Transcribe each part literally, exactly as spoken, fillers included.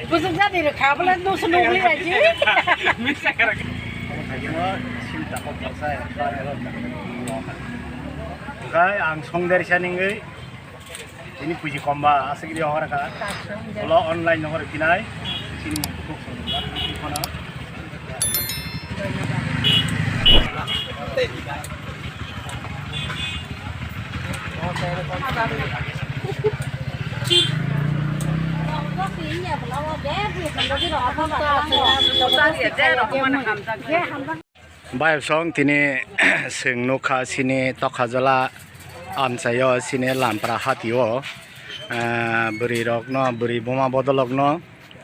Kusuk jadi rwkha, bwle nusu nugli aji. Hwnkhe ang songder sa ningwi, ini puji komba aswk ri hor kha. Ulo online no hor kinai, sini bukhuk song. Bayapsong tini chwng nukha sini Tokhajala amchaio sini Lampra hatio, ah, bwrwi rokno, bwrwi buma bodolokno.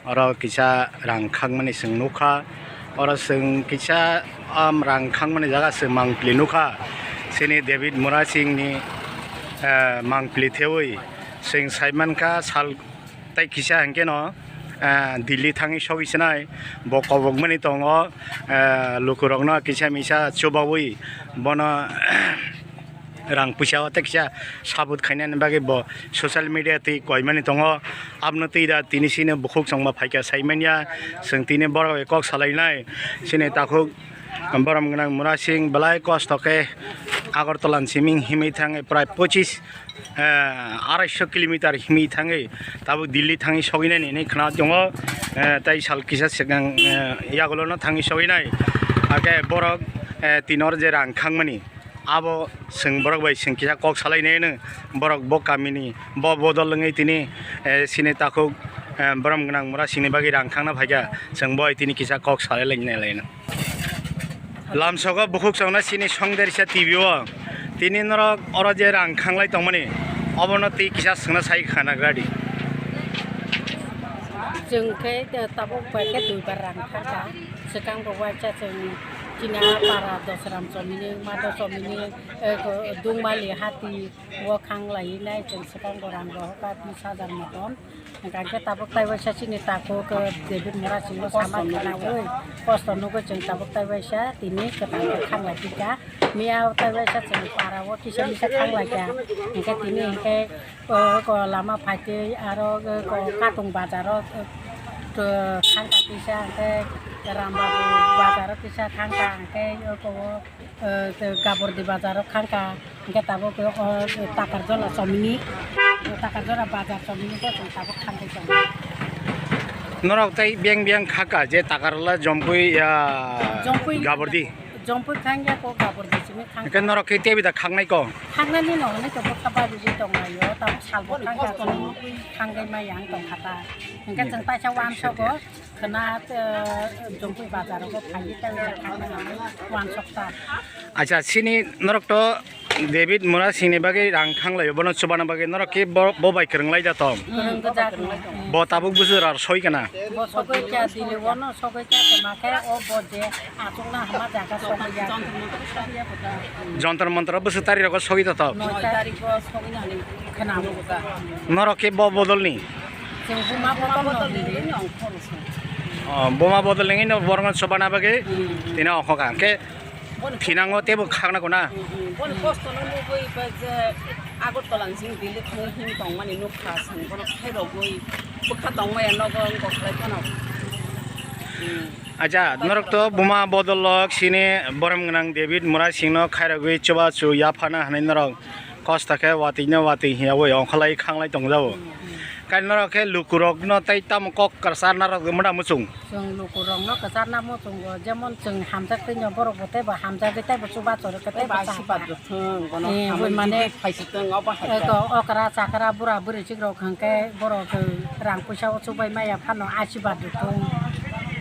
Oro kisa rang khangmani chwng nukha. Oro chwng kisa, am, rang khangmani jaga chwng mangpili nukha. Chini David Murasing ni, eh, mangpili thewi chwng saimankha sal tei kisa hwnkhe no, eh, Delhi thangwi sogwi sinai. Bo kobokmani tongo, eh, lukurokno kisa misa chubawi bono rang puisa o tei kisa sabut khainani bagwi bo social media twi koimani tongo. Aboni twi da tini sini bukhuk chongma phaikha saimanya, chwng tini borok bai kok salainai. Sini takhuk borom gwnang Murasing belai kosto khe Agartala ni simi himwi thangwi prai pochis, eh, arai sho kilometer himwi thangwi tabuk Delhi thangwi sogwinani hinwi khna tongo. Eh, tei sal kisa swkang, eh, yagulono thangwi sogwinai. Hakhe borok, eh, tini oro je rang khangmani. Abo chwng borok bai chwng kisa kok salainai no, borok bo kamini bo bodol wngwi tini, eh, sini takhuk, eh, borom gwnang Murasing ni bagwi rang khangna phaikha, chwng bo tini kisa kok salai lainai laino. Lamsogo bukhuk chongna sini songder sa T V o tini norok oro je rang khanglai tongmani obono twi kisa swngna sai khana gadi. Chwng khe tabuk bai khe duibar rang khangkha. Swkang bo waisa chwng chini a para Dosram chomini, Mado chomini, eh, ko-, Dungmali hati o khang lai nai chwng swkang bo rang rohorkha bis hajar moton. Hwnkha khe tabuk tai waisa chini takhuk, eh, David Murasing no sama khwnaui kosto nugui chwng tabuk tai waisa tini kwtal khe khang lai phikha. Miya tai waisa chwng para o kisa misa khang lai kha. Hwnkhe tini hwnkhe O, ko lama phaitwi aro, o, ko Katung bazar o, o, thangkha kisa, hwnkhe Rambabu bazar o kisa thangkha, hwnkhe o, ko, o, o, Gabordi bazar o thangkha, hwnkhe tabuk o, o, Takarjala chomini, o, Takarjala bazar chomini bo chwng tabuk thangwi tongo. Norok tei beng beng khaka je Takarjala Jompui, ya, Jompui Gabordi. Jompui khangya ko Gabordi simi khang. Hwnkhe norok khe tei bida khangnai ko? Khangnani no hwnwi to bwkha babi tongnai o, tamo salbo khangya chwng khangwi ma yang tongkha ta. Hwnkhe chwng taisa uansogo khwna, eh, Jompui bazar o phaiwi tei bida khangna hwnwi uansok ta. Acha, sini norok to David Murasing ni bagwi rang khanglaio, bono chubana bagwi norok khe bo, bo bai kwrwng lai da tong? Kwrwng gwja. Bo tabuk busu rar soi kana? Bo sogwi kya dili wono sogwi kya tongma khe o bo je achukna hama jaga sogwi ya. Jontor Montor busu tari rogo sogwi da tong? Noi tariko sogwi nani khwna. Norok khe bo bodol ni? Chwng buma bodol no dili. Oh, buma bodol ni no borokno chubana bagwi tini okhokha. Khe Thinango teibo khakna kona. Boni kosto no nugwi ba je Agartala ni simi Delhi thangwi him tongmani nukha, chwng bono khairogwi bwkha tongmaya nogo wng kok khlai phano. Acha, norok to buma bodol lok sini borom gwnang David Murasing no khairogwi chubachu yaphana hwnwi norok kosto khe watwi no watwi hiyawi ongkholai khanglai tongjago. Kainwi norok khe lukurokno tei tamo kok kwcharna rok mada muchung? Chwng lukurokno kwcharna muchungo, jemon chwng hamjak twi no borok bo teibo hamjagwi teibo chubachu rwkha teibo chahakha. Asibad rwthwng, bono hamwi mane twi phaisithwng, obo hai eko okra chakra bura bwrwi chikrok hwnkhe borok rang puisa o chubai maya phano asibad rwthwng.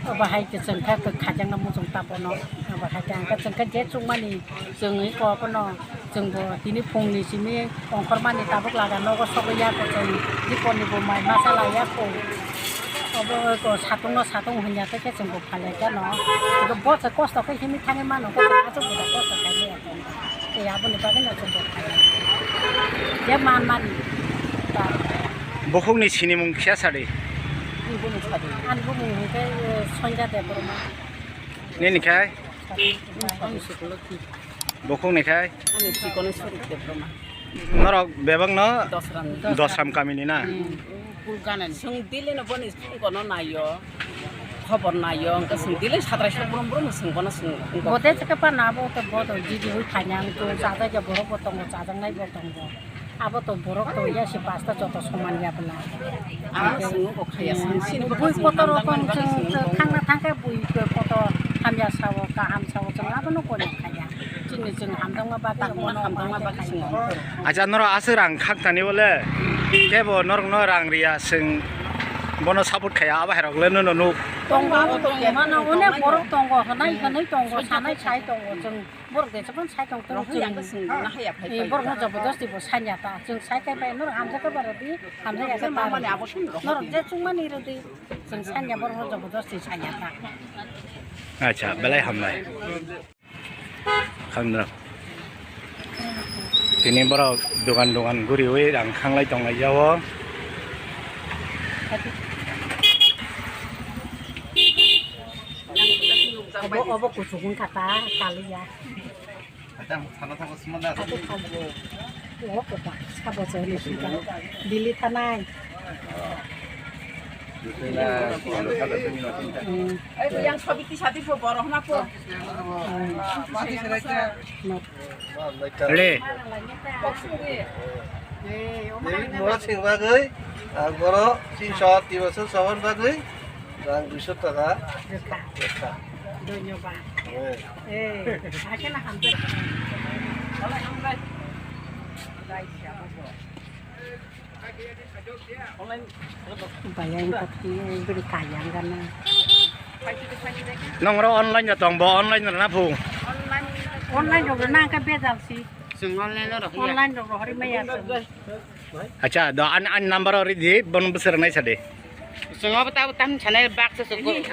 Obo hai khe chwng khe kwkhajakna muchung ta bono. Obo hai khe ang khe chwng khe je chukmani chwng eko bono. Chwng bo tini phungni simi ongkhormani tabuk laga nogo sogwi ya kho, chwng Diporni bo mai masa lai ya kho. Obo ko satungno satung hwnya khe khe chwng bo phalya khe no. Bo se kosto khe himwi thangwi mano khe chwng aswk bo kosto khaimaya kho. Tei aboni bagwi no chwng bo phalya. Je man mani. Bukhukni sinimung kisa sadi. Ani bumung hwnkhe, eh, Sonja Debbarma. Nini khai? Ani Sukolokhi. Bukhukni khai? Ani Chikoni Swarup Debbarma. Norok bebak no Dosram. Dosram kamini na? Hmm. Chwng daily no boni phone no naio, khobor naio, hwnkhe chwng daily satrai sak brum brum chwng bono chwng wngkha. Bote chwkhe pa na bo to bo to jidi hui khaina ang to chajak ya borok bo tongo, chajaknai bo tongo. Abo to borok to ya se pasta joto soman ya bwla. Ang chwng bo khaya chwng sini bo bui kotor rokon chwng khangna thangkhe bui kotor hamya sao kaham sao chwng abono kono khaya. Chini chwng hamjakma bagwi, hamjakma bagwi chwng. Acha norok aswk rang khak thani bole, tebo norokno rang riya chwng bono support khaya, abo hai rok le nono nuk. Tongo, tongo, mano onek borok tongo, hwnwi hwnwi tongo, sanai sai tongo, chwng borok de chwng sai tong tongo, chwng borokno jobodosti bo sanya ta, chwng sai kai bai norok hamjakhe ba rwdi, hamjakhe ba rwdi, norok je chwngmani rwdi, chwng sanya borokno jobodosti sanya ta. Acha, belai hambai. Khamjak. Tini borok dogan dogan guriwi rang khanglai tonglai jao. Obo, obo kuchuk wngkha ta, kaliya. Abo khamu. Obo kota, sabo se hwnwi singkha. Dili thanai. Hmm. Ai, yang sabiti sati po borok na po. Hmm. Re. Borok sing bagwi, ang borok tin sot, tin bosor sobon bagwi, ang duiso taka. Rwkha. Rwkha. Dhonyobad. Eh. Eh, hakhe na hamjak. Bayang kati beri kayang kana. Nong ro online ya tong bo online na phu. Online ro na ka bejal si. Sing online ro ya. Online ro ro hari maya. Acha do an an number ori di bon besar nai sade. Sing apa tahu tam channel bak se suku.